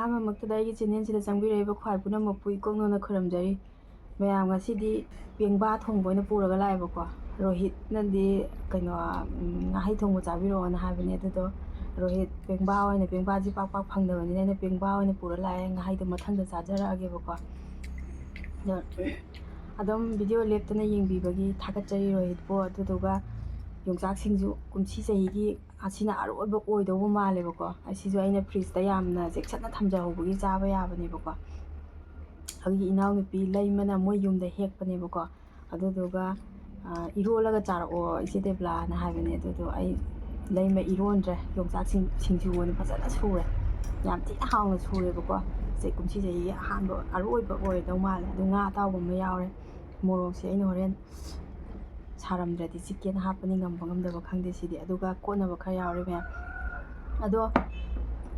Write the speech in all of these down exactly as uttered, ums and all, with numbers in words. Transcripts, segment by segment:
ꯑꯍꯥꯟꯕꯃꯛꯇꯗ ꯑꯩꯒꯤ ꯆꯦꯅꯦꯜꯁꯤꯗ ꯆꯪꯕꯤꯔꯛꯏꯕ ꯈ꯭ꯋꯥꯏ ꯄꯨꯝꯅꯃꯛꯄꯨ ꯏꯀꯣꯛ ꯅꯧꯅ ꯈꯨꯔꯨꯝꯖꯔꯤ꯫ ꯃꯌꯥꯝ, ꯉꯁꯤꯗꯤ ꯄꯦꯡꯕꯥ ꯊꯣꯡꯕ ꯑꯣꯏꯅ ꯄꯨꯔꯒ ꯂꯥꯛꯑꯦꯕꯀꯣ꯫ ꯔꯣꯍꯤꯠꯅꯗꯤ ꯀꯩꯅꯣ, ꯎꯝ, ꯉꯥꯍꯩ ꯊꯣꯡꯕ ꯆꯥꯕꯤꯔꯛꯑꯣꯅ ꯍꯥꯏꯕꯅꯦ꯫ ꯑꯗꯨꯗꯣ ꯔꯣꯍꯤꯠ ꯄꯦꯡꯕꯥ ꯑꯣꯏꯅ, ꯄꯦꯡꯕꯥꯁꯤ ꯄꯥꯛ ꯄꯥꯛ ꯐꯪꯗꯕꯅꯤꯅ ꯑꯩꯅ ꯄꯦꯡꯕꯥ ꯑꯣꯏꯅ ꯄꯨꯔ ꯂꯥꯛꯑꯦ꯫ ꯉꯥꯍꯩꯗꯣ ꯃꯊꯪꯗ ꯆꯥꯖꯔꯛꯑꯒꯦꯕꯀꯣ꯫ ꯑꯗꯣ ꯑꯗꯨꯝ ꯚꯤꯗꯤꯑꯣ ꯂꯦꯞꯇꯅ ꯌꯦꯡꯕꯤꯕꯒꯤ ꯊꯥꯒꯠꯆꯔꯤ ꯔꯣꯍꯤꯠꯄꯨ꯫ ꯑꯗꯨꯗꯨꯒ ꯌꯣꯡꯆꯥꯛ ꯁꯤꯡꯖꯨ ꯀꯨꯝꯁꯤ ꯆꯍꯤꯒꯤ ꯑꯁꯤꯅ ꯑꯔꯣꯏꯕ ꯑꯣꯏꯗꯧꯕ ꯃꯥꯜꯂꯦꯕꯀꯣ꯫ ꯑꯁꯤꯁꯨ ꯑꯩꯅ ꯐ꯭ꯔꯤꯖꯇ ꯌꯥꯝꯅ ꯆꯦꯛꯁꯤꯟꯅ ꯊꯝꯖꯍꯧꯕꯒꯤ ꯆꯥꯕ ꯌꯥꯕꯅꯦꯕꯀꯣ꯫ ꯑꯩꯒꯤ ꯏꯅꯥꯎꯅꯨꯄꯤ ꯂꯩꯃꯅ ꯃꯣꯏ ꯌꯨꯝꯗ ꯍꯦꯛꯄꯅꯦꯕꯀꯣ꯫ ꯑꯗꯨꯗꯨꯒ, ꯑ, "ꯏꯔꯣꯜꯂꯒ ꯆꯥꯔꯛꯑꯣ, ꯏꯆꯦ ꯗꯦꯕꯂꯥꯅ" ꯍꯥꯏꯕꯅꯦ꯫ ꯑꯗꯨꯗꯣ ꯑꯩ ꯂꯩꯃ ꯏꯔꯣꯟꯗ꯭ꯔꯦ, ꯌꯣꯡꯆꯥꯛ ꯁꯤꯡ-, ꯁꯤꯡꯖꯨ ꯑꯣꯏꯅ ꯐꯖꯅ ꯁꯨꯔꯦ꯫ ꯌꯥꯝ ꯊꯤꯅ ꯍꯥꯎꯅ ꯁꯨꯔꯦꯕꯀꯣ꯫ ꯁꯦ, ꯀꯨꯝꯁꯤ ꯆꯍꯤꯒꯤ ꯑꯍꯥꯟꯕ ꯑꯔꯣꯏꯕ ꯑꯣꯏꯔꯗꯧ ꯃꯥꯜꯂꯦ꯫ ꯑꯗꯨ ꯉꯥ ꯑꯇꯥꯎꯕ ꯑꯃ ꯌꯥꯎꯔꯦ, ꯃꯣꯔꯣꯛꯁꯦ ꯑꯩꯅ ꯍꯣꯔꯦꯟ ꯁꯥꯔꯝꯗ꯭ꯔꯗꯤ ꯆꯤꯛꯀꯦꯅ ꯍꯥꯞꯄꯅꯤ, ꯉꯝꯕ ꯉꯝꯗꯕ ꯈꯪꯗꯦ ꯁꯤꯗꯤ꯫ ꯑꯗꯨꯒ ꯀꯣꯠꯅꯕ ꯈꯔ ꯌꯥꯎꯔꯦ ꯃꯌꯥꯝ꯫ ꯑꯗꯣ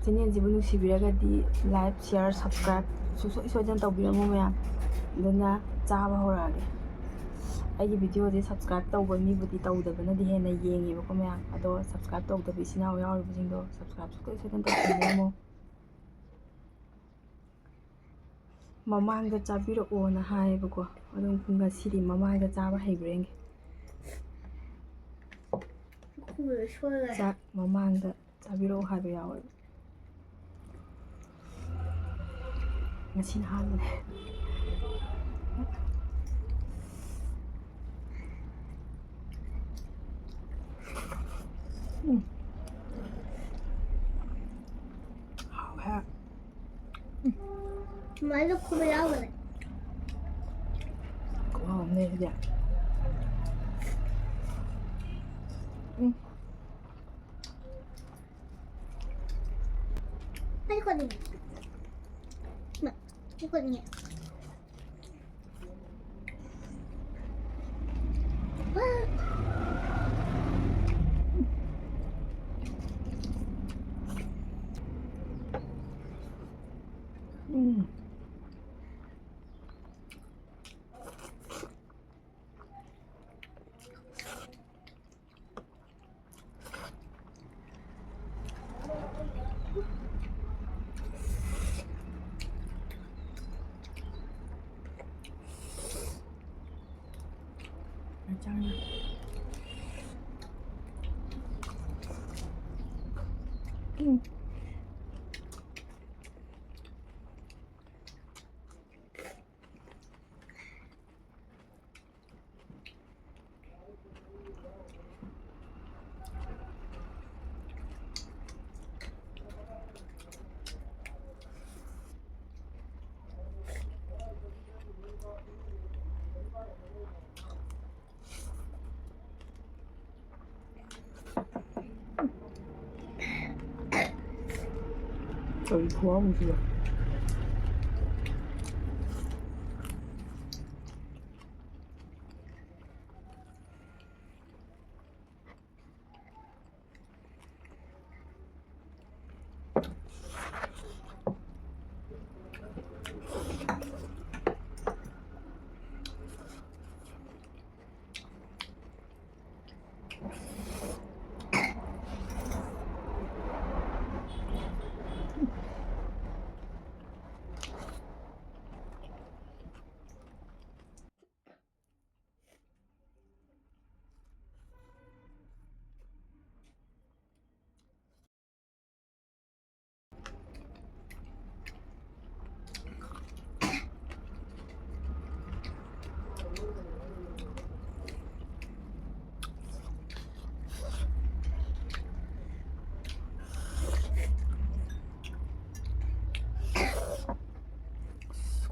ꯆꯦꯅꯦꯜꯁꯤꯕꯨ ꯅꯨꯡꯁꯤꯕꯤꯔꯒꯗꯤ like, share, subscribe ꯁꯨꯡꯁꯣꯏ ꯁꯣꯏꯗꯅ ꯇꯧꯕꯤꯔꯝꯃꯣ ꯃꯌꯥꯝ꯫ ꯑꯗꯨꯅ ꯆꯥꯕ ꯍꯧꯔꯛꯑꯒꯦ꯫ ꯑꯩꯒꯤ ꯚꯤꯗꯤꯑꯣꯁꯦ subscribe ꯇꯧꯕ ꯃꯤꯕꯨꯗꯤ ꯇꯧꯗꯕꯅꯗꯤ ꯍꯦꯟꯅ ꯌꯦꯡꯉꯦꯕꯀꯣ ꯃꯌꯥꯝ꯫ ꯑꯗꯣ subscribe ꯇꯧꯗꯕ ꯏꯆꯤꯟ ꯏꯅꯥꯎ ꯌꯥꯎꯔꯤꯕꯁꯤꯡꯗꯣ subscribe ꯁꯨꯡꯁꯣꯏ ꯁꯣꯏꯗꯅ ꯇꯧꯕꯤꯔꯝꯃꯣ꯫ ꯃꯃꯥꯡꯗ ꯆꯥꯕꯤꯔꯛꯑꯣꯅ ꯍꯥꯏꯌꯦꯕꯀꯣ꯫ ꯑꯗꯨꯝ ꯉꯁꯤꯗꯤ ꯃꯃꯥꯡꯗ ꯆꯥꯕ ꯍꯩꯕ꯭ꯔꯥ ꯌꯦꯡꯒꯦ꯫ ꯆꯥꯛ ꯃꯃꯥꯡꯗ ꯆꯥꯕꯤꯔꯛꯑꯣ ꯍꯥꯏꯕ ꯌꯥꯎꯋꯦꯕ꯫ ꯉꯁꯤꯅ ꯑꯍꯥꯟꯕꯅꯦ꯫ ꯎꯝ꯫ ꯍꯥꯎꯋꯦ꯫ ꯁꯨꯃꯥꯏꯅ ꯈꯨꯕ ꯌꯥꯎꯕꯅꯦ꯫ ꯈꯨꯍꯥꯎ ꯑꯃꯅꯦ ꯁꯤꯗꯤ꯫ ꯎꯝ꯫ ꯑꯩ ꯀꯣꯠꯅꯤꯡꯉꯦ꯫ ꯃꯥ, ꯑꯩ ꯀꯣꯠꯅꯤꯡꯉꯦ꯫ ꯎꯝ꯫ ꯆꯥꯔꯅꯤ꯫ ꯎꯝ꯫ ꯀꯔꯤ ꯈꯨꯍꯥꯎꯅꯣ ꯁꯤꯕꯣ?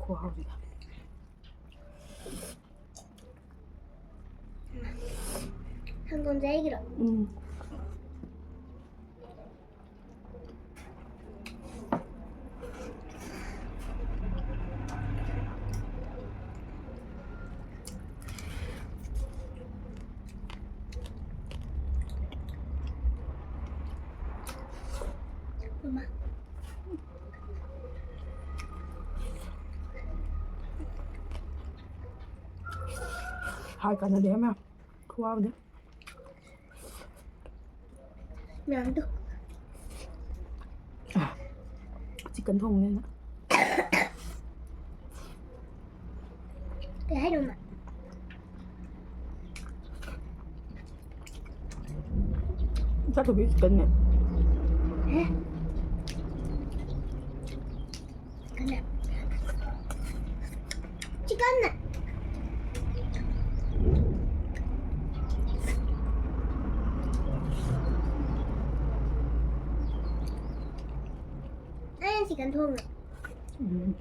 ꯈꯨꯍꯥꯎꯁꯤꯗ꯫ ꯍꯪꯗꯣꯟꯁꯦ ꯑꯩꯒꯤꯔꯣ? ꯎꯝ꯫ ꯃꯃꯥ꯫ ꯍꯥꯏ ꯀꯥꯟꯅꯗꯦ ꯃꯌꯥꯝ꯫ ꯈꯨꯍꯥꯎꯗꯤ꯫ ꯃꯌꯥꯝꯗꯣ꯫ ꯆꯤꯛꯀꯟ ꯊꯣꯡꯕꯅꯤꯅ꯫ ꯀꯩ ꯍꯥꯏꯅꯣ, ꯃꯥ? ꯆꯥꯊꯣꯛꯄꯤ ꯆꯤꯛꯀꯟꯅꯦ꯫ ꯀꯟꯅ ꯆꯤꯛꯀꯟꯅ ꯑꯩꯅ ꯆꯤꯛꯀꯟ ꯊꯣꯡꯉꯦ꯫ ꯎꯝ꯫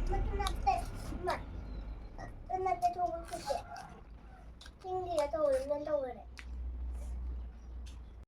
ꯃꯇꯨꯝ ꯅꯞꯄꯦ꯫ ꯏꯃꯥ, ꯃꯇꯨꯝ ꯅꯞꯄꯦ, ꯊꯣꯡꯕ ꯐꯨꯠꯀꯦ꯫